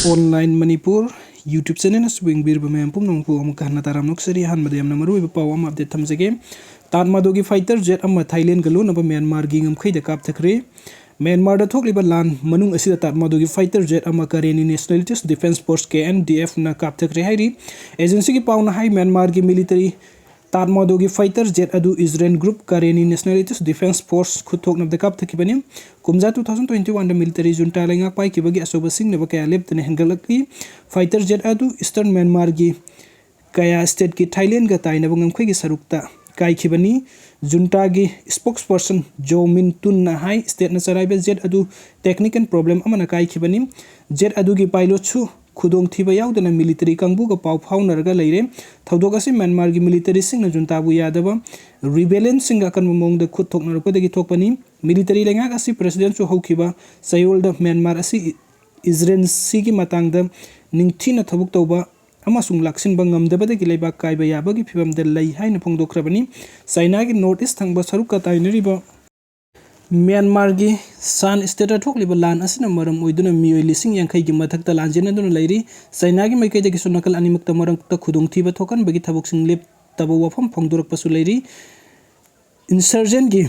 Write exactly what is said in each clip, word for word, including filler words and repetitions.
Online Manipur YouTube channel ꯑꯁꯤꯕꯨ ꯌꯦꯡꯕꯤꯔꯤꯕ ꯃꯌꯥꯝ ꯄꯨꯝꯅꯃꯛꯄꯨ ꯑꯃꯨꯛꯀ ꯍꯟꯅ ꯇꯔꯥꯝꯅ ꯑꯣꯛꯆꯔꯤ꯫ ꯑꯍꯥꯟꯕꯗ ꯌꯥꯝꯅ ꯃꯔꯨꯑꯣꯏꯕ ꯄꯥꯎ ꯑꯃ update ꯊꯝꯖꯒꯦ꯫ ꯇꯥꯠꯃꯥꯗꯣꯒꯤ fighter jet ꯑꯃ ꯊꯥꯏꯂꯦꯟꯒ ꯂꯣꯟꯅꯕ ꯃ꯭ꯌꯥꯟꯃꯥꯔꯒꯤ ꯉꯝꯈꯩꯗ ꯀꯥꯞꯊꯈ꯭ꯔꯦ꯫ ꯃ꯭ꯌꯥꯟꯃꯥꯔꯗ ꯊꯣꯛꯂꯤꯕ ꯂꯥꯟ ꯃꯅꯨꯡ ꯑꯁꯤꯗ ꯇꯥꯠꯃꯥꯗꯣꯒꯤ fighter jet ꯑꯃ Karenni Nationalities Defence Force, K N D F ꯅ ꯀꯥꯞꯊꯈ꯭ꯔꯦ ꯍꯥꯏꯔꯤ꯫ Agency ꯒꯤ ꯄꯥꯎꯅ ꯍꯥꯏ, ꯃ꯭ꯌꯥꯟꯃꯥꯔꯒꯤ military ꯇꯥꯠꯃꯥꯗꯣꯒꯤ fighter jet ꯑꯗꯨ Israel group Karenni Nationalities Defence Force ꯈꯨꯠꯊꯣꯛꯅꯕꯗ ꯀꯥꯞꯊꯈꯤꯕꯅꯤ꯫ ꯀꯨꯝꯖꯥ two thousand twenty one ꯗ military junta ꯂꯩꯉꯥꯛ ꯄꯥꯏꯈꯤꯕꯒꯤ ꯑꯆꯧꯕ ꯁꯤꯡꯅꯕ ꯀꯌꯥ ꯂꯦꯞꯇꯅ ꯍꯦꯟꯒꯠꯂꯛꯂꯤ꯫ Fighter jet ꯑꯗꯨ Eastern ꯃ꯭ꯌꯥꯟꯃꯥꯔꯒꯤ ꯀꯌꯥ state ꯀꯤ ꯊꯥꯏꯂꯦꯟꯒ ꯇꯥꯏꯅꯕ ꯉꯝꯈꯩꯒꯤ ꯁꯔꯨꯛꯇ ꯀꯥꯏꯈꯤꯕꯅꯤ꯫ Junta ꯒꯤ spokesperson Zaw Min Htun ꯅ ꯍꯥꯏ, state ꯅ ꯆꯔꯥꯏꯕ jet ꯑꯗꯨ technical problem ꯑꯃꯅ ꯀꯥꯏꯈꯤꯕꯅꯤ꯫ Jet ꯑꯗꯨꯒꯤ pilot ꯁꯨ ꯈꯨꯗꯣꯡꯊꯤꯕ ꯌꯥꯎꯗꯅ military ꯀꯥꯡꯕꯨꯒ ꯄꯥꯎ ꯐꯥꯎꯅꯔꯒ ꯂꯩꯔꯦ꯫ ꯊꯧꯗꯣꯛ ꯑꯁꯤ ꯃ꯭ꯌꯥꯟꯃꯥꯔꯒꯤ military ꯁꯤꯡꯅ junta ꯕꯨ ꯌꯥꯗꯕ rebellion ꯁꯤꯡꯒ ꯑꯀꯟꯕ ꯃꯑꯣꯡꯗ ꯈꯨꯠ ꯊꯣꯛꯅꯔꯛꯄꯗꯒꯤ ꯊꯣꯛꯄꯅꯤ꯫ Military ꯂꯩꯉꯥꯛ ꯑꯁꯤ president ꯁꯨ ꯍꯧꯈꯤꯕ ꯆꯌꯣꯜꯗ ꯃ꯭ꯌꯥꯟꯃꯥꯔ ꯑꯁꯤ Israel ꯒꯤ ꯃꯇꯥꯡꯗ ꯅꯤꯡꯊꯤꯅ ꯊꯕꯛ ꯇꯧꯕ ꯑꯃꯁꯨꯡ ꯂꯥꯛꯁꯤꯟꯕ ꯉꯝꯗꯕꯗꯒꯤ ꯂꯩꯕꯥꯛ ꯀꯥꯏꯕ ꯌꯥꯕꯒꯤ ꯐꯤꯚꯝꯗ ꯂꯩ ꯍꯥꯏꯅ ꯐꯣꯡꯗꯣꯛꯈ꯭ꯔꯕꯅꯤ꯫ ꯆꯥꯏꯅꯥꯒꯤ north east ꯊꯪꯕ ꯁꯔꯨꯛꯀ ꯇꯥꯏꯅꯔꯤꯕ ꯃ꯭ꯌꯥꯟꯃꯥꯔꯒꯤ ꯁꯥꯟ state ꯊꯣꯛꯂꯤꯕ ꯂꯥꯟ ꯑꯁꯤꯅ ꯃꯔꯝ ꯑꯣꯏꯗꯨꯅ ꯃꯤꯑꯣꯏ ꯂꯤꯁꯤꯡ ꯌꯥꯡꯈꯩꯒꯤ ꯃꯊꯛꯇ ꯂꯥꯟꯖꯦꯟꯅꯗꯨꯅ ꯂꯩꯔꯤ꯫ ꯆꯥꯏꯅꯥꯒꯤ ꯃꯥꯏꯀꯩꯗꯒꯤꯁꯨ ꯅꯥꯀꯜ ꯑꯅꯤꯃꯛꯇ ꯃꯔꯛꯇ ꯈꯨꯗꯣꯡꯊꯤꯕ ꯊꯣꯛꯍꯟꯕꯒꯤ ꯊꯕꯛꯁꯤꯡ ꯂꯦꯞꯇꯕ ꯋꯥꯐꯝ ꯐꯣꯡꯗꯣꯔꯛꯄꯁꯨ ꯂꯩꯔꯤ꯫ Insurgent ꯒꯤ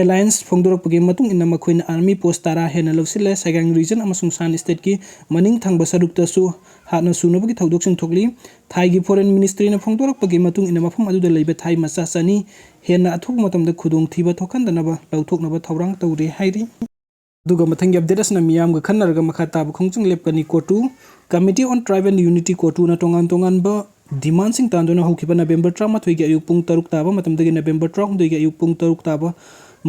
alliance ꯐꯣꯡꯗꯣꯔꯛꯄꯒꯤ ꯃꯇꯨꯡ ꯏꯟꯅ ꯃꯈꯣꯏꯅ army post ꯇꯔꯥ ꯍꯦꯟꯅ ꯂꯧꯁꯤꯜꯂꯦ꯫ Sagaing region ꯑꯃꯁꯨꯡ ꯁꯥꯟ state ꯀꯤ ꯃꯅꯤꯡ ꯊꯪꯕ ꯁꯔꯨꯛꯇꯁꯨ ꯍꯥꯠꯅ ꯁꯨꯅꯕꯒꯤ ꯊꯧꯗꯣꯛꯁꯤꯡ ꯊꯣꯛꯂꯤ꯫ ꯊꯥꯏꯒꯤ foreign ministry ꯅ ꯐꯣꯡꯗꯣꯔꯛꯄꯒꯤ ꯃꯇꯨꯡ ꯏꯟꯅ ꯃꯐꯝ ꯑꯗꯨꯗ ꯂꯩꯕ ꯊꯥꯏ ꯃꯆꯥ ꯆꯅꯤ ꯍꯦꯟꯅ ꯑꯊꯨꯕ ꯃꯇꯝꯗ ꯈꯨꯗꯣꯡꯊꯤꯕ ꯊꯣꯛꯍꯟꯗꯅꯕ ꯂꯧꯊꯣꯛꯅꯕ ꯊꯧꯔꯥꯡ ꯇꯧꯔꯤ ꯍꯥꯏꯔꯤ꯫ ꯑꯗꯨꯒ ꯃꯊꯪꯒꯤ update ꯑꯁꯤꯅ ꯃꯤꯌꯥꯝꯒ ꯈꯟꯅꯔꯒ ꯃꯈꯥ ꯇꯥꯕ ꯈꯣꯡꯖꯪ ꯂꯦꯞꯀꯅꯤ꯫ CoTU, Committee on Tribal Unity, CoTU ꯅ ꯇꯣꯉꯥꯟ ꯇꯣꯉꯥꯟꯕ demand ꯁꯤꯡ ꯇꯥꯟꯗꯨꯅ ꯍꯧꯈꯤꯕ November ꯇꯔꯥꯃꯥꯊꯣꯏꯒꯤ ꯑꯌꯨꯛ ꯄꯨꯡ ꯇꯔꯨꯛ ꯇꯥꯕ ꯃꯇꯝꯗꯒꯤ November ꯇꯔꯥꯍꯨꯝꯗꯣꯏꯒꯤ ꯑꯌꯨꯛ ꯄꯨꯡ ꯇꯔꯨꯛ ꯇꯥꯕ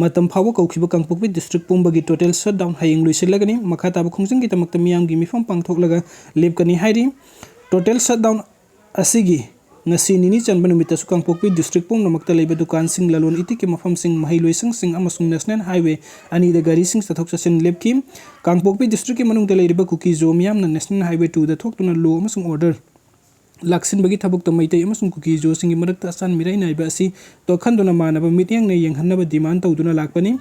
ꯃꯇꯝ ꯐꯥꯎꯕ ꯀꯧꯈꯤꯕ ꯀꯥꯡꯄꯣꯛꯄꯤ district ꯄꯨꯝꯕꯒꯤ total shutdown ꯍꯌꯦꯡ ꯂꯣꯏꯁꯤꯜꯂꯒꯅꯤ꯫ ꯃꯈꯥ ꯇꯥꯕ ꯈꯣꯡꯖꯪꯒꯤꯗꯃꯛꯇ ꯃꯤꯌꯥꯝꯒꯤ ꯃꯤꯐꯝ ꯄꯥꯡꯊꯣꯛꯂꯒ ꯂꯦꯞꯀꯅꯤ ꯍꯥꯏꯔꯤ꯫ Total shutdown ꯑꯁꯤꯒꯤ ꯉꯁꯤ ꯅꯤꯅꯤ ꯆꯟꯕ ꯅꯨꯃꯤꯠꯇꯁꯨ ꯀꯥꯡꯄꯣꯛꯄꯤ district ꯄꯨꯝꯅꯃꯛꯇ ꯂꯩꯕ ꯗꯨꯀꯥꯟꯁꯤꯡ, ꯂꯂꯣꯟ ꯏꯇꯤꯛꯀꯤ ꯃꯐꯝꯁꯤꯡ, ꯃꯍꯩ ꯂꯣꯏꯁꯪꯁꯤꯡ ꯑꯃꯁꯨꯡ National Highway ꯑꯅꯤꯗ ꯒꯥꯔꯤꯁꯤꯡ ꯆꯠꯊꯣꯛ ꯆꯠꯁꯤꯟ ꯂꯦꯞꯈꯤ꯫ ꯀꯥꯡꯄꯣꯛꯄꯤ district ꯀꯤ ꯃꯅꯨꯡꯗ ꯂꯩꯔꯤꯕ ꯀꯨꯀꯤ-ꯖꯣ ꯃꯤꯌꯥꯝꯅ National Highway two ꯗ ꯊꯣꯛꯇꯨꯅ law ꯑꯃꯁꯨꯡ order ꯂꯥꯛꯁꯤꯟꯕꯒꯤ ꯊꯕꯛꯇ ꯃꯩꯇꯩ ꯑꯃꯁꯨꯡ ꯀꯨꯀꯤ-ꯖꯣꯁꯤꯡꯒꯤ ꯃꯔꯛꯇ ꯑꯆꯥꯟ ꯃꯤꯔꯥꯏ ꯅꯥꯏꯕ ꯑꯁꯤ ꯇꯣꯛꯍꯟꯗꯨꯅ ꯃꯥꯟꯅꯕ ꯃꯤꯠꯌꯦꯡꯅ ꯌꯦꯡꯍꯟꯅꯕ demand ꯇꯧꯗꯨꯅ ꯂꯥꯛꯄꯅꯤ꯫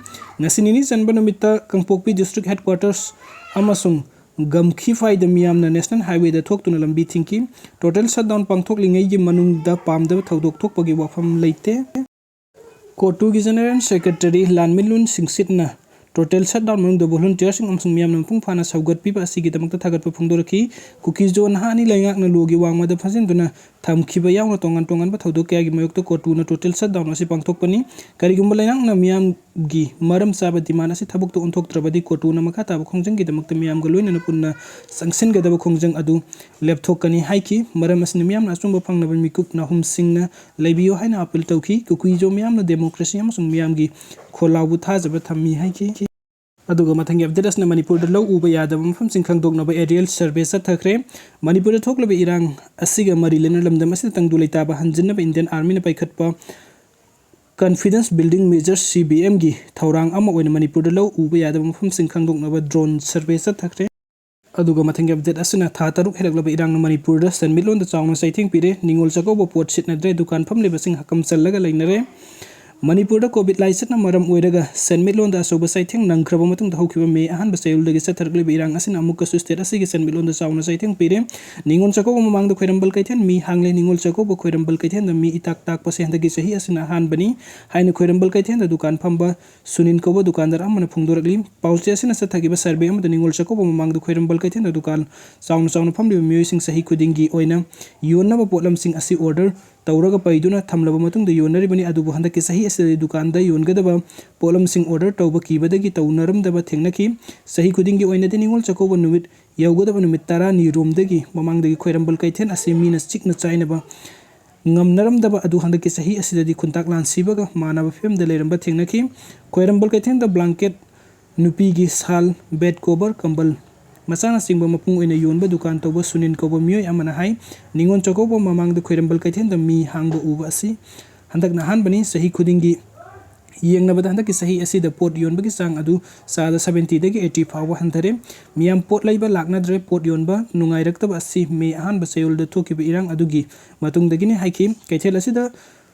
ꯉꯁꯤ ꯅꯤꯅꯤ ꯆꯟꯕ ꯅꯨꯃꯤꯠꯇ ꯀꯥꯡꯄꯣꯛꯄꯤ district headquarters ꯑꯃꯁꯨꯡ ꯒꯝꯈꯤꯐꯥꯏꯗ ꯃꯤꯌꯥꯝꯅ ꯅꯦꯁꯅꯦꯜ ꯍꯥꯏꯋꯦꯗ ꯊꯣꯛꯇꯨꯅ ꯂꯝꯕꯤ ꯊꯤꯡꯈꯤ꯫ ꯇꯣꯇꯦꯜ ꯁꯠꯗꯥꯎꯟ ꯄꯥꯡꯊꯣꯛꯂꯤꯉꯩꯒꯤ ꯃꯅꯨꯡꯗ ꯄꯥꯝꯗꯕ ꯊꯧꯗꯣꯛ ꯊꯣꯛꯄꯒꯤ ꯋꯥꯐꯝ ꯂꯩꯇꯦ꯫ ꯀꯣꯇꯨꯒꯤ ꯖꯦꯅꯔꯦꯜ ꯁꯦꯀ꯭ꯔꯦꯇꯔꯤ ꯂꯥꯟꯃꯤꯂꯨꯟ ꯁꯤꯡꯁꯤꯠꯅ ꯇꯣꯇꯦꯜ ꯁꯠꯗꯥꯎꯟ ꯃꯅꯨꯡꯗ ꯚꯣꯂꯨꯟꯇꯤꯌꯔꯁꯤꯡ ꯑꯃꯁꯨꯡ ꯃꯤꯌꯥꯝꯅ ꯃꯄꯨꯡ ꯐꯥꯅ ꯁꯧꯒꯠꯄꯤꯕ ꯑꯁꯤꯒꯤꯗꯃꯛꯇ ꯊꯥꯒꯠꯄ ꯐꯣꯡꯗꯣꯔꯛꯈꯤ꯫ ꯀꯨꯀꯤꯖꯣ ꯅꯍꯥ ꯑꯅꯤ ꯂꯩꯉꯥꯛꯅ ꯂꯣꯒꯤ ꯋꯥꯡꯃꯗ ꯐꯥꯖꯤꯟꯗꯨꯅ ꯊꯝꯈꯤꯕ ꯌꯥꯎꯅ ꯇꯣꯉꯥꯟ ꯇꯣꯉꯥꯟꯕ ꯊꯧꯗꯣꯛ ꯀꯌꯥꯒꯤ ꯃꯥꯌꯣꯛꯇ ꯀꯣꯇꯨꯅ ꯇꯣꯇꯦꯜ ꯁꯠꯗꯥꯎꯟ ꯑꯁꯤ ꯄꯥꯡꯊꯣꯛꯄꯅꯤ꯫ ꯀꯔꯤꯒꯨꯝꯕ ꯂꯩꯉꯥꯛꯅ ꯃꯤꯌꯥꯝꯒꯤ ꯃꯔꯝ ꯆꯥꯕ ꯗꯤꯃꯥꯟ ꯑꯁꯤ ꯊꯕꯛꯇ ꯑꯣꯟꯊꯣꯛꯇ꯭ꯔꯕꯗꯤ ꯀꯣꯇꯨꯅ ꯃꯈꯥ ꯇꯥꯕ ꯈꯣꯡꯖꯪꯒꯤꯗꯃꯛꯇ ꯃꯤꯌꯥꯝꯒ ꯂꯣꯏꯅꯅ ꯄꯨꯟꯅ ꯆꯪꯁꯤꯟꯒꯗꯕ ꯈꯣꯡꯖꯪ ꯑꯗꯨ ꯂꯦꯞꯊꯣꯛꯀꯅꯤ ꯍꯥꯏꯈꯤ꯫ ꯃꯔꯝ ꯑꯁꯤꯅ ꯃꯤꯌꯥꯝꯅ ꯑꯆꯨꯝꯕ ꯐꯪꯅꯕ ꯃꯤꯀꯨꯞ ꯅꯥꯍꯨꯝꯁꯤꯡꯅ ꯂꯩꯕꯤꯌꯨ ꯍꯥꯏꯅ ꯑꯥꯄꯤꯜ ꯇꯧꯈꯤ꯫ ꯀꯨꯀꯤꯖꯣ ꯃꯤꯌꯥꯝꯅ ꯗꯦꯃꯣꯀ꯭ꯔꯦꯁꯤ ꯑꯃꯁꯨꯡ ꯃꯤꯌꯥꯝꯒꯤ ꯈꯣꯜꯂꯥꯎꯕꯨ ꯊꯥꯖꯕ ꯊꯝꯃꯤ ꯍꯥꯏꯈꯤ꯫ ꯑꯗꯨꯒ ꯃꯊꯪꯒꯤ ꯑꯞꯗꯦꯠ ꯑꯁꯤꯅ ꯃꯅꯤꯄꯨꯔꯗ ꯂꯧ ꯎꯕ ꯌꯥꯗꯕ ꯃꯐꯝꯁꯤꯡ ꯈꯪꯗꯣꯛꯅꯕ ꯑꯦꯔꯤꯌꯦꯜ ꯁꯔꯚꯦ ꯆꯠꯊꯈ꯭ꯔꯦ꯫ ꯃꯅꯤꯄꯨꯔꯗ ꯊꯣꯛꯂꯤꯕ ꯏꯔꯥꯡ ꯑꯁꯤꯒ ꯃꯔꯤ ꯂꯩꯅꯅ ꯂꯝꯗꯝ ꯑꯁꯤꯗ ꯇꯪꯗꯨ ꯂꯩꯇꯥꯕ ꯍꯟꯖꯤꯟꯅꯕ ꯏꯟꯗꯤꯌꯟ ꯑꯥꯔꯃꯤꯅ ꯄꯥꯏꯈꯠꯄ confidence building measure, C B ꯑꯦꯝꯒꯤ ꯊꯧꯔꯥꯡ ꯑꯃ ꯑꯣꯏꯅ ꯃꯅꯤꯄꯨꯔꯗ ꯂꯧ ꯎꯕ ꯌꯥꯗꯕ ꯃꯐꯝꯁꯤꯡ ꯈꯪꯗꯣꯛꯅꯕ ꯗ꯭ꯔꯣꯟ ꯁꯔꯚꯦ ꯆꯠꯊꯈ꯭ꯔꯦ꯫ ꯑꯗꯨꯒ ꯃꯊꯪꯒꯤ ꯑꯞꯗꯦꯠ ꯑꯁꯤꯅ ꯊꯥ ꯇꯔꯨꯛ ꯍꯦꯜꯂꯛꯂꯕ ꯏꯔꯥꯡꯅ ꯃꯅꯤꯄꯨꯔꯗ ꯁꯦꯟꯃꯤꯠꯂꯣꯟꯗ ꯆꯥꯎꯅ ꯆꯩꯊꯦꯡ ꯄꯤꯔꯦ꯫ ꯅꯤꯉꯣꯜ ꯆꯥꯛꯀꯧꯕ ꯄꯣꯠ ꯁꯤꯠꯅꯗ꯭ꯔꯦ, ꯗꯨꯀꯥꯟ ꯐꯝꯂꯤꯕꯁꯤꯡ ꯍꯀꯝ ꯆꯜꯂꯒ ꯂꯩꯅꯔꯦ꯫ ꯃꯅꯤꯄꯨꯔꯗ ꯀꯣꯚꯤꯗ ꯂꯥꯏꯆꯠꯅ ꯃꯔꯝ ꯑꯣꯏꯔꯒ ꯁꯦꯟꯃꯤꯠꯂꯣꯟꯗ ꯑꯆꯧꯕ ꯆꯩꯊꯦꯡ ꯅꯪꯈ꯭ꯔꯕ ꯃꯇꯨꯡꯗ ꯍꯧꯈꯤꯕ ꯃꯦ ꯑꯍꯥꯟꯕ ꯆꯌꯣꯜꯗꯒꯤ ꯆꯠꯊꯔꯛꯂꯤꯕ ꯏꯔꯥꯡ ꯑꯁꯤꯅ ꯑꯃꯨꯛꯀꯁꯨ ꯁ꯭ꯇꯦꯠ ꯑꯁꯤꯒꯤ ꯁꯦꯟꯃꯤꯠꯂꯣꯟꯗ ꯆꯥꯎꯅ ꯆꯩꯊꯦꯡ ꯄꯤꯔꯦ꯫ ꯅꯤꯉꯣꯜ ꯆꯥꯛꯀꯧꯕ ꯃꯃꯥꯡꯗ ꯈ꯭ꯋꯥꯏꯔꯝꯕꯟ ꯀꯩꯊꯦꯜ ꯃꯤ ꯍꯥꯡꯂꯦ꯫ ꯅꯤꯉꯣꯜ ꯆꯥꯛꯀꯧꯕ ꯈ꯭ꯋꯥꯏꯔꯝꯕꯟ ꯀꯩꯊꯦꯜꯗ ꯃꯤ ꯏꯇꯥꯛ ꯇꯥꯛꯄꯁꯦ ꯍꯟꯗꯛꯀꯤ ꯆꯍꯤ ꯑꯁꯤꯅ ꯑꯍꯥꯟꯕꯅꯤ ꯍꯥꯏꯅ ꯈ꯭ꯋꯥꯏꯔꯝꯕꯟ ꯀꯩꯊꯦꯜꯗ ꯗꯨꯀꯥꯟ ꯐꯝꯕ ꯁꯨꯅꯤꯟ ꯀꯧꯕ ꯗꯨꯀꯥꯟꯗꯥꯔ ꯑꯃꯅ ꯐꯣꯡꯗꯣꯔꯛꯂꯤ꯫ ꯄꯥꯎꯆꯦ ꯑꯁꯤꯅ ꯆꯠꯊꯈꯤꯕ ꯁꯔꯚꯦ ꯑꯃꯗ ꯅꯤꯉꯣꯜ ꯆꯥꯛꯀꯧꯕ ꯃꯃꯥꯡꯗ ꯈ꯭ꯋꯥꯏꯔꯝꯕꯟ ꯀꯩꯊꯦꯜꯗ ꯗꯨꯀꯥꯟ ꯆꯥꯎꯅ ꯆꯥꯎꯅ ꯐꯝꯂꯤꯕ ꯃꯤꯑꯣꯏꯁꯤꯡ ꯆꯍꯤ ꯈꯨꯗꯤꯡꯒꯤ ꯑꯣꯏꯅ ꯌꯣꯟꯅꯕ ꯄꯣꯠꯂꯝꯁꯤꯡ ꯑꯁꯤ ꯑꯣꯔꯗꯔ ꯇꯧꯔꯒ ꯄꯩꯗꯨꯅ ꯊꯝꯂꯕ ꯃꯇꯨꯡꯗ ꯌꯣꯟꯅꯔꯤꯕꯅꯤ꯫ ꯑꯗꯨꯕꯨ ꯍꯟꯗꯛꯀꯤ ꯆꯍꯤ ꯑꯁꯤꯗꯗꯤ ꯗꯨꯀꯥꯟꯗ ꯌꯣꯟꯒꯗꯕ ꯄꯣꯠꯂꯝꯁꯤꯡ ꯑꯣꯔꯗꯔ ꯇꯧꯕ ꯀꯤꯕꯗꯒꯤ ꯇꯧꯅꯔꯝꯗꯕ ꯊꯦꯡꯅꯈꯤ꯫ ꯆꯍꯤ ꯈꯨꯗꯤꯡꯒꯤ ꯑꯣꯏꯅꯗꯤ ꯅꯤꯉꯣꯜ ꯆꯥꯛꯀꯧꯕ ꯅꯨꯃꯤꯠ ꯌꯧꯒꯗꯕ ꯅꯨꯃꯤꯠ ꯇꯔꯥꯅꯤ ꯔꯣꯝꯗꯒꯤ ꯃꯃꯥꯡꯗꯒꯤ ꯈ꯭ꯋꯥꯏꯔꯝꯕꯟ ꯀꯩꯊꯦꯜ ꯑꯁꯤ ꯃꯤꯅ ꯆꯤꯛꯅ ꯆꯥꯏꯅꯕ ꯉꯝꯅꯔꯝꯗꯕ ꯑꯗꯨ ꯍꯟꯗꯛꯀꯤ ꯆꯍꯤ ꯑꯁꯤꯗꯗꯤ ꯈꯨꯟꯇꯥꯛ ꯂꯥꯟꯁꯤꯕꯒ ꯃꯥꯟꯅꯕ ꯐꯤꯕꯝꯗ ꯂꯩꯔꯝꯕ ꯊꯦꯡꯅꯈꯤ꯫ ꯈ꯭ꯋꯥꯏꯔꯝꯕꯟ ꯀꯩꯊꯦꯜꯗ ꯕ꯭ꯂꯥꯡꯀꯦꯠ, ꯅꯨꯄꯤꯒꯤ ꯁꯥꯜ, ꯕꯦꯗ ꯀꯣꯚꯔ, ꯀꯝꯕꯜ ꯃꯆꯥꯅꯆꯤꯡꯕ ꯃꯄꯨꯡ ꯑꯣꯏꯅ ꯌꯣꯟꯕ ꯗꯨꯀꯥꯟ ꯇꯧꯕ ꯁꯨꯅꯤꯟ ꯀꯧꯕ ꯃꯤꯑꯣꯏ ꯑꯃꯅ ꯍꯥꯏ, ꯅꯤꯉꯣꯜ ꯆꯥꯛꯀꯧꯕ ꯃꯃꯥꯡꯗ ꯈ꯭ꯋꯥꯏꯔꯝꯕꯟ ꯀꯩꯊꯦꯜꯗ ꯃꯤ ꯍꯥꯡꯕ ꯎꯕ ꯑꯁꯤ ꯍꯟꯗꯛꯅ ꯑꯍꯥꯟꯕꯅꯤ꯫ ꯆꯍꯤ ꯈꯨꯗꯤꯡꯒꯤ ꯌꯦꯡꯅꯕꯗ ꯍꯟꯗꯛꯀꯤ ꯆꯍꯤ ꯑꯁꯤꯗ ꯄꯣꯠ ꯌꯣꯟꯕꯒꯤ ꯆꯥꯡ ꯑꯗꯨ ꯆꯥꯗ ꯁꯕꯦꯟꯇꯤꯗꯒꯤ ꯑꯩꯠꯇꯤ ꯐꯥꯎꯕ ꯍꯟꯊꯔꯦ꯫ ꯃꯤꯌꯥꯝ ꯄꯣꯠ ꯂꯩꯕ ꯂꯥꯛꯅꯗ꯭ꯔꯦ꯫ ꯄꯣꯠ ꯌꯣꯟꯕ ꯅꯨꯡꯉꯥꯏꯔꯛꯇꯕ ꯑꯁꯤ ꯃꯦ ꯑꯍꯥꯟꯕ ꯆꯌꯣꯜꯗ ꯊꯣꯛꯈꯤꯕ ꯏꯔꯥꯡ ꯑꯗꯨꯒꯤ ꯃꯇꯨꯡꯗꯒꯤꯅꯤ ꯍꯥꯏꯈꯤ꯫ ꯀꯩꯊꯦꯜ ꯑꯁꯤꯗ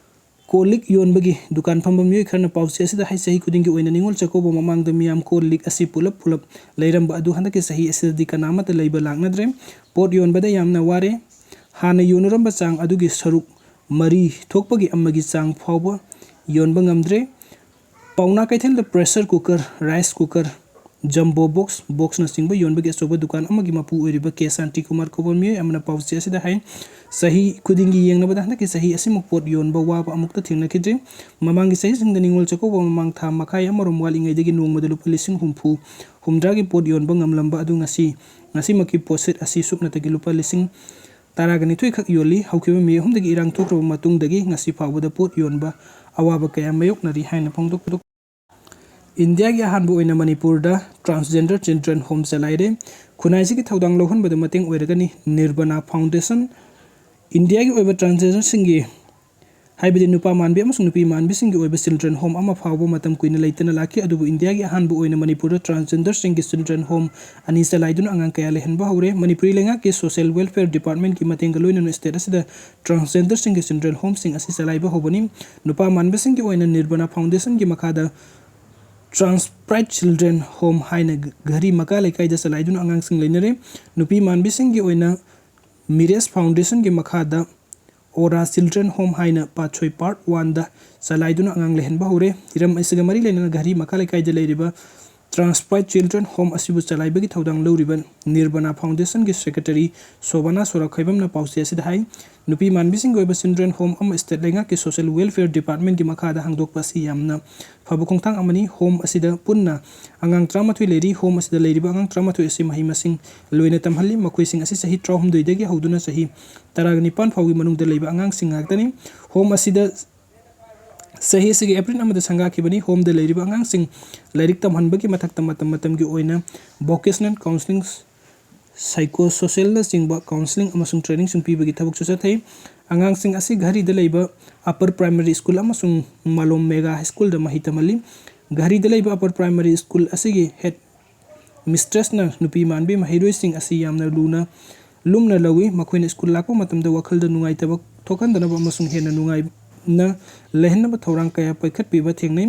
ꯀꯣꯜ ꯂꯤꯛ ꯌꯣꯟꯕꯒꯤ ꯗꯨꯀꯥꯟ ꯐꯝꯕ ꯃꯤꯑꯣꯏ ꯈꯔꯅ ꯄꯥꯎꯆꯦ ꯑꯁꯤꯗ ꯍꯥꯏ, ꯆꯍꯤ ꯈꯨꯗꯤꯡꯒꯤ ꯑꯣꯏꯅ ꯅꯤꯉꯣꯜ ꯆꯥꯛꯀꯧꯕ ꯃꯃꯥꯡꯗ ꯃꯤꯌꯥꯝ ꯀꯣꯜ ꯂꯤꯛ ꯑꯁꯤ ꯄꯨꯂꯞ ꯄꯨꯂꯞ ꯂꯩꯔꯝꯕ ꯑꯗꯨ ꯍꯟꯗꯛꯀꯤ ꯆꯍꯤ ꯑꯁꯤꯗꯗꯤ ꯀꯅꯥꯃꯠꯇ ꯂꯩꯕ ꯂꯥꯛꯅꯗ꯭ꯔꯦ꯫ ꯄꯣꯠ ꯌꯣꯟꯕꯗ ꯌꯥꯝꯅ ꯋꯥꯔꯦ꯫ ꯍꯥꯟꯅ ꯌꯣꯟꯅꯔꯝꯕ ꯆꯥꯡ ꯑꯗꯨꯒꯤ ꯁꯔꯨꯛ ꯃꯔꯤ ꯊꯣꯛꯄꯒꯤ ꯑꯃꯒꯤ ꯆꯥꯡ ꯐꯥꯎꯕ ꯌꯣꯟꯕ ꯉꯝꯗ꯭ꯔꯦ꯫ ꯄꯥꯎꯅꯥ ꯀꯩꯊꯦꯜꯗ pressure cooker, rice cooker, jumbo box, ꯕꯣꯛꯁꯅꯆꯤꯡꯕ ꯌꯣꯟꯕꯒꯤ ꯑꯆꯧꯕ ꯗꯨꯀꯥꯟ ꯑꯃꯒꯤ ꯃꯄꯨ ꯑꯣꯏꯔꯤꯕ ꯀꯦ ꯁꯥꯟꯇꯤ ꯀꯨꯃꯥꯔ ꯀꯧꯕ ꯃꯤꯑꯣꯏ ꯑꯃꯅ ꯄꯥꯎꯆꯦ ꯑꯁꯤꯗ ꯍꯥꯏ, ꯆꯍꯤ ꯈꯨꯗꯤꯡꯒꯤ ꯌꯦꯡꯅꯕꯗ ꯍꯟꯗꯛꯀꯤ ꯆꯍꯤ ꯑꯁꯤꯃꯨꯛ ꯄꯣꯠ ꯌꯣꯟꯕ ꯋꯥꯕ ꯑꯃꯨꯛꯇ ꯊꯦꯡꯅꯈꯤꯗ꯭ꯔꯤ꯫ ꯃꯃꯥꯡꯒꯤ ꯆꯍꯤꯁꯤꯡꯗ ꯅꯤꯉꯣꯜ ꯆꯥꯛꯀꯧꯕ ꯃꯃꯥꯡ ꯊꯥ ꯃꯈꯥꯏ ꯑꯃꯔꯣꯝ ꯋꯥꯠꯂꯤꯉꯩꯗꯒꯤ ꯅꯣꯡꯃꯗ ꯂꯨꯄꯥ ꯂꯤꯁꯤꯡ ꯍꯨꯝꯐꯨ, ꯍꯨꯝꯗ꯭ꯔꯥꯒꯤ ꯄꯣꯠ ꯌꯣꯟꯕ ꯉꯝꯂꯝꯕ ꯑꯗꯨ ꯉꯁꯤ, ꯉꯁꯤꯃꯛꯀꯤ ꯄꯣꯠꯁꯤꯠ ꯑꯁꯤ ꯁꯨꯞꯅꯇꯒꯤ ꯂꯨꯄꯥ ꯂꯤꯁꯤꯡ ꯇꯔꯥꯒ ꯅꯤꯊꯣꯏ ꯈꯛ ꯌꯣꯜꯂꯤ꯫ ꯍꯧꯈꯤꯕ ꯃꯦ ꯑꯍꯨꯝꯗꯒꯤ ꯏꯔꯥꯡ ꯊꯣꯛꯈ꯭ꯔꯕ ꯃꯇꯨꯡꯗꯒꯤ ꯉꯁꯤ ꯐꯥꯎꯕꯗ ꯄꯣꯠ ꯌꯣꯟꯕ ꯑꯋꯥꯕ ꯀꯌꯥ ꯃꯥꯌꯣꯛꯅꯔꯤ ꯍꯥꯏꯅ ꯐꯣꯡꯗꯣꯛ ꯏꯟꯗꯤꯌꯥꯒꯤ ꯑꯍꯥꯟꯕ ꯑꯣꯏꯅ ꯃꯅꯤꯄꯨꯔꯗ transgender children home ꯆꯂꯥꯏꯔꯦ꯫ ꯈꯨꯟꯅꯥꯏꯁꯤꯒꯤ ꯊꯧꯗꯥꯡ ꯂꯧꯍꯟꯕꯗ ꯃꯇꯦꯡ ꯑꯣꯏꯔꯒꯅꯤ ꯅꯤꯔꯕꯅꯥ ꯐꯥꯎꯟꯗꯦꯁꯟ꯫ ꯏꯟꯗꯤꯌꯥꯒꯤ ꯑꯣꯏꯕ transgenderꯁꯤꯡꯒꯤ, ꯍꯥꯏꯕꯗꯤ ꯅꯨꯄꯥ ꯃꯥꯟꯕꯤ ꯑꯃꯁꯨꯡ ꯅꯨꯄꯤ ꯃꯥꯟꯕꯤꯁꯤꯡꯒꯤ ꯑꯣꯏꯕ children home ꯑꯃ ꯐꯥꯎꯕ ꯃꯇꯝ ꯀꯨꯏꯅ ꯂꯩꯇꯅ ꯂꯥꯛꯈꯤ, ꯑꯗꯨꯕꯨ ꯏꯟꯗꯤꯌꯥꯒꯤ ꯑꯍꯥꯟꯕ ꯑꯣꯏꯅ ꯃꯅꯤꯄꯨꯔꯗ transgenderꯁꯤꯡꯒꯤ children home ꯑꯅꯤ ꯆꯂꯥꯏꯗꯨꯅ ꯑꯉꯥꯡ ꯀꯌꯥ ꯂꯩꯍꯟꯕ ꯍꯧꯔꯦ꯫ ꯃꯅꯤꯄꯨꯔꯤ ꯂꯩꯉꯥꯛꯀꯤ social welfare departmentꯀꯤ ꯃꯇꯦꯡꯒ ꯂꯣꯏꯅꯅ state ꯑꯁꯤꯗ transgenderꯁꯤꯡꯒꯤ children homeꯁꯤꯡ ꯑꯁꯤ ꯆꯂꯥꯏꯕ ꯍꯧꯕꯅꯤ꯫ ꯅꯨꯄꯥ ꯃꯥꯟꯕꯁꯤꯡꯒꯤ ꯑꯣꯏꯅ ꯅꯤꯔꯕꯅꯥ ꯐꯥꯎꯟꯗꯦꯁꯟꯒꯤ ꯃꯈꯥꯗ Transpride Children Home ꯍꯥꯏꯅ ꯘꯔꯤ ꯃꯀꯥ ꯂꯩꯀꯥꯏꯗ ꯆꯂꯥꯏꯗꯨꯅ ꯑꯉꯥꯡꯁꯤꯡ ꯂꯩꯅꯔꯦ꯫ ꯅꯨꯄꯤ ꯃꯥꯟꯕꯤꯁꯤꯡꯒꯤ ꯑꯣꯏꯅ ꯃꯤꯔꯦꯁ ꯐꯥꯎꯟꯗꯦꯁꯟꯒꯤ ꯃꯈꯥꯗ ꯑꯣꯔꯥ Children Home ꯍꯥꯏꯅ ꯄꯥꯠꯁꯣꯏ Part Oneꯗ ꯆꯂꯥꯏꯗꯨꯅ ꯑꯉꯥꯡ ꯂꯩꯍꯟꯕ ꯍꯧꯔꯦ꯫ ꯍꯤꯔꯝ ꯑꯁꯤꯒ ꯃꯔꯤ ꯂꯩꯅꯅ ꯘꯔꯤ ꯃꯀꯥ ꯂꯩꯀꯥꯏꯗ ꯂꯩꯔꯤꯕ Transpride Children Home ꯑꯁꯤꯕꯨ ꯆꯂꯥꯏꯕꯒꯤ ꯊꯧꯗꯥꯡ ꯂꯧꯔꯤꯕ ꯅꯤꯔꯕꯅꯥ ꯐꯥꯎꯟꯗꯦꯁꯟꯒꯤ ꯁꯦꯀ꯭ꯔꯦꯇꯔꯤ ꯁꯣꯕꯥꯅꯥ ꯁꯣꯔꯥꯈꯣꯏꯕꯝꯅ ꯄꯥꯎꯆꯦ ꯑꯁꯤꯗ ꯍꯥꯏ, ꯅꯨꯄꯤ ꯃꯥꯟꯕꯤꯁꯤꯡꯒꯤ ꯑꯣꯏꯕ children home ꯑꯃ state ꯂꯩꯉꯥꯛꯀꯤ social welfare departmentꯀꯤ ꯃꯈꯥꯗ ꯍꯥꯡꯗꯣꯛꯄ ꯑꯁꯤ ꯌꯥꯝꯅ ꯐꯕ ꯈꯣꯡꯊꯥꯡ ꯑꯃꯅꯤ꯫ Home ꯑꯁꯤꯗ ꯄꯨꯟꯅ ꯑꯉꯥꯡ ꯇꯔꯥꯃꯥꯊꯣꯏ ꯂꯩꯔꯤ꯫ Home ꯑꯁꯤꯗ ꯂꯩꯔꯤꯕ ꯑꯉꯥꯡ ꯇꯔꯥꯃꯥꯊꯣꯏ ꯑꯁꯤ ꯃꯍꯩ ꯃꯁꯤꯡ ꯂꯣꯏꯅ ꯇꯝꯍꯜꯂꯤ꯫ ꯃꯈꯣꯏꯁꯤꯡ ꯑꯁꯤ ꯆꯍꯤ ꯇꯔꯥꯍꯨꯝꯗꯣꯏꯗꯒꯤ ꯍꯧꯗꯨꯅ ꯆꯍꯤ ꯇꯔꯥꯒ ꯅꯤꯄꯥꯟ ꯐꯥꯎꯒꯤ ꯃꯅꯨꯡꯗ ꯂꯩꯕ ꯑꯉꯥꯡꯁꯤꯡ ꯉꯥꯛꯇꯅꯤ꯫ Home ꯑꯁꯤꯗ ꯆꯍꯤ ꯑꯁꯤꯒꯤ April ꯑꯃꯗ ꯁꯪꯒꯥꯈꯤꯕꯅꯤ꯫ Homeꯗ ꯂꯩꯔꯤꯕ ꯑꯉꯥꯡꯁꯤꯡ ꯂꯥꯏꯔꯤꯛ ꯇꯝꯍꯟꯕꯒꯤ ꯃꯊꯛꯇ ꯃꯇꯝ ꯃꯇꯝꯒꯤ ꯑꯣꯏꯅ vocational counselling, psycho socialꯅꯆꯤꯡꯕ counselling ꯑꯃꯁꯨꯡ trainingꯁꯤꯡ ꯄꯤꯕꯒꯤ ꯊꯕꯛꯁꯨ ꯆꯠꯊꯩ꯫ ꯑꯉꯥꯡꯁꯤꯡ ꯑꯁꯤ ꯘꯔꯤꯗ ꯂꯩꯕ Upper Primary School ꯑꯃꯁꯨꯡ ꯃꯥꯂꯣꯝ Mega High Schoolꯗ ꯃꯍꯩ ꯇꯝꯍꯜꯂꯤ꯫ ꯘꯔꯤꯗ ꯂꯩꯕ Upper Primary School ꯑꯁꯤꯒꯤ head mistressꯅ ꯅꯨꯄꯤ ꯃꯥꯟꯕꯤ ꯃꯍꯩꯔꯣꯏꯁꯤꯡ ꯑꯁꯤ ꯌꯥꯝꯅ ꯂꯨꯅ, ꯂꯨꯝꯅ ꯂꯧꯏ꯫ ꯃꯈꯣꯏꯅ school ꯂꯥꯛꯄ ꯃꯇꯝꯗ ꯋꯥꯈꯜꯗ ꯅꯨꯡꯉꯥꯏꯇꯕ ꯊꯣꯛꯍꯟꯗꯅꯕ ꯑꯃꯁꯨꯡ ꯍꯦꯟꯅ ꯅꯨꯡꯉꯥꯏ-, ꯅ ꯂꯩꯍꯟꯅꯕ ꯊꯧꯔꯥꯡ ꯀꯌꯥ ꯄꯥꯏꯈꯠꯄꯤꯕ ꯊꯦꯡꯅꯩ꯫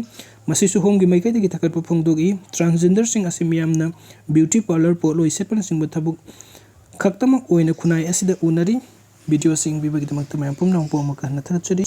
ꯃꯁꯤꯁꯨ ꯍꯣꯝꯒꯤ ꯃꯥꯏꯀꯩꯗꯒꯤ ꯊꯥꯒꯠꯄ ꯐꯣꯡꯗꯣꯛꯏ꯫ Transgenderꯁꯤꯡ ꯑꯁꯤ ꯃꯤꯌꯥꯝꯅ beauty parlour, ꯄꯣꯠꯂꯣꯏ ꯁꯦꯠꯄꯅꯆꯤꯡꯕ ꯊꯕꯛ ꯈꯛꯇꯃꯛ ꯑꯣꯏꯅ ꯈꯨꯟꯅꯥꯏ ꯑꯁꯤꯗ ꯎꯅꯔꯤ꯫ Videoꯁꯤ ꯌꯦꯡꯕꯤꯕꯒꯤꯗꯃꯛꯇ ꯃꯌꯥꯝ ꯄꯨꯝꯅꯃꯛꯄꯨ ꯑꯃꯨꯛꯀ ꯍꯟꯅ ꯊꯥꯒꯠꯆꯔꯤ꯫